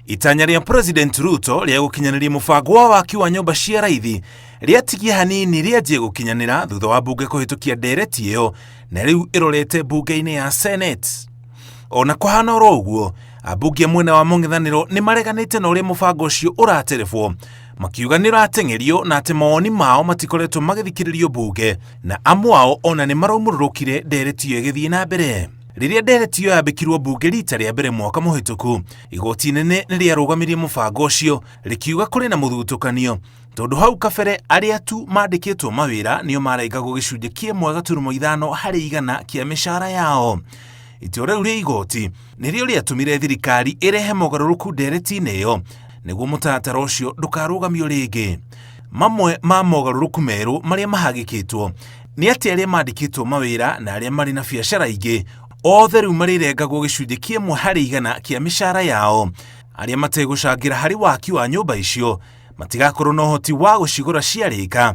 Itanya rĩa President Ruto rĩa gũkinyanĩria mũbango wa waki wa nyũmba cia raithi rĩatigie hanini rĩanjie gũkinyanĩra thutha wa mbunge kũhĩtũkia ndereti ĩyo na rĩu ĩrorete mbunge-inĩ ya Senate. Ona kũhana oro ũguo, ambunge a mwena wa mũng'ethanĩro nĩ mareganĩte na ũrĩa mũbango ũcio ũraterebwo, makiuga nĩ ũrateng'erio na atĩ mawoni mao matikoretwo magĩthikĩrĩrio mbunge, na amwe ao ona nĩ maraumũrũrũkire ndereti ĩyo ĩgĩthiĩ na mbere. Rĩrĩa ndereti ĩyo yambĩkirwo mbunge rita rĩa mbere mwaka mũhĩtũku, igoti inene nĩ rĩarũgamirie mũbango ũcio rĩkiuga kũrĩ na mũthutũkanio tondũ hau kabere arĩa tu mandĩkĩtwo mawĩra nĩo marengagwo gĩcunjĩ kĩa 1.5% kĩa mĩcara yao. Itua rĩu rĩa igoti nĩrĩo rĩatũmire thirikari ĩrehe mogarũrũku ndereti-inĩ ĩyo nĩguo mũtaratara ũcio ndũkarũgamio rĩngĩ. Mamwe ma mogarũrũku merũ marĩa mahagĩkĩtwo nĩ atĩ arĩa mandĩkĩtwo mawĩra na arĩa marĩ na biacara ingĩ othe rĩu marĩrengagwo gĩcunjĩ kĩa 1% kĩa mĩcara yao. Arĩa mategũcangĩra harĩ waki wa nyũmba icio matigakorwo na ũhoti wa gũcigũra ciarĩka.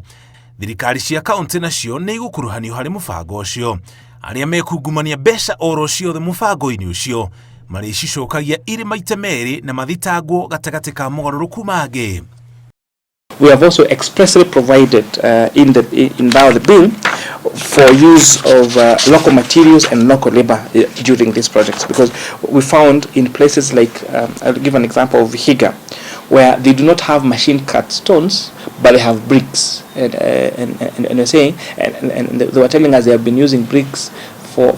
Thirikari cia kaunti nacio nĩ igũkuruhanio harĩ mũbango ũcio. Arĩa mekungumania mbeca oro ciothe mũbango-inĩ ũcio marĩcicokagia irĩ maita merĩ na mathitangwo gatagatĩ ka mogarũrũku mangĩ. We have also expressly provided in the bill for use of local materials and local labor during these projects, because we found in places like, I'll give an example of Vihiga, where they do not have machine cut stones, but they have bricks. And they were telling us they have been using bricks for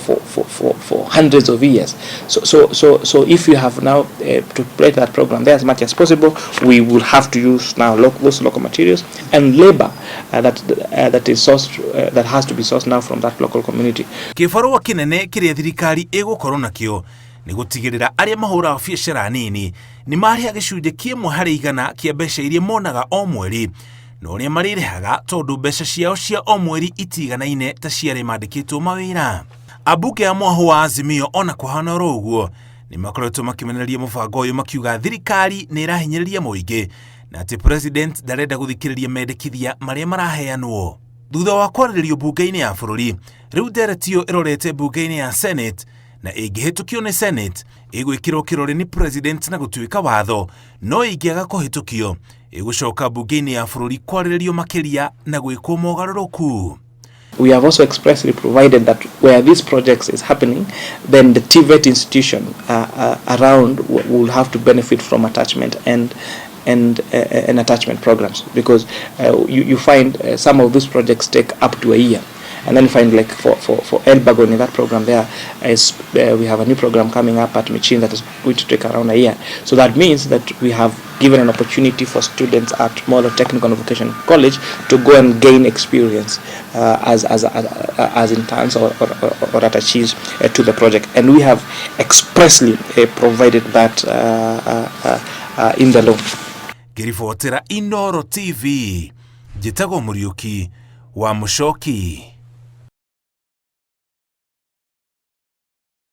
hundreds of years. So if you have now to play that program there as much as possible, we will have to use now those local materials and labor that is sourced, that has to be sourced now from that local community. Kĩbarũa kĩnene kĩrĩa thirikari ĩgũkorwo nakĩo nĩ gũtigĩrĩra arĩa mahũraga biacara nini nĩ marĩha gĩcunjĩ kĩa 1% kĩa mbeca iria monaga o mweri na ũrĩa marĩrĩhaga tondũ mbeca ciao cia o mweri itiganaine ta cia arĩa mandĩkĩtwo mawĩra. Ambunge a mwahũ wa Azimio ona kũhana oro ũguo nĩ makoretwo makĩmenereria mũbango ũyũ makiuga thirikari nĩ ĩrahinyĩrĩria mũingĩ na atĩ president ndarenda gũthikĩrĩria mendekithia marĩa maraheanwo. Thutha wa kwarĩrĩrio mbunge-inĩ ya bũrũri, rĩu ndereti ĩyo ĩrorete mbunge-inĩ ya Senate na ĩngĩhĩtũkio nĩ Senate ĩgwĩkĩrwo kĩrore nĩ president na gũtuĩka watho, no ĩngĩaga kũhĩtũkio ĩgũcoka mbunge-inĩ ya bũrũri kwarĩrĩrio makĩria na gwĩkwo mogarũrũku. We have also expressly provided that where these projects is happening, then the TVET institution around will have to benefit from attachment and attachment programs, because you find some of these projects take up to a year. And then you find like for Elburgon in that program there is, we have a new program coming up at Michiini that is going to take around a year. So that means that we have given an opportunity for students at Molo Technical and Vocational College to go and gain experience as interns or attachees to the project. And we have expressly provided that in the law. Ngĩribotera Inooro TV, njĩtagwo Mũriũki wa Mũcoki.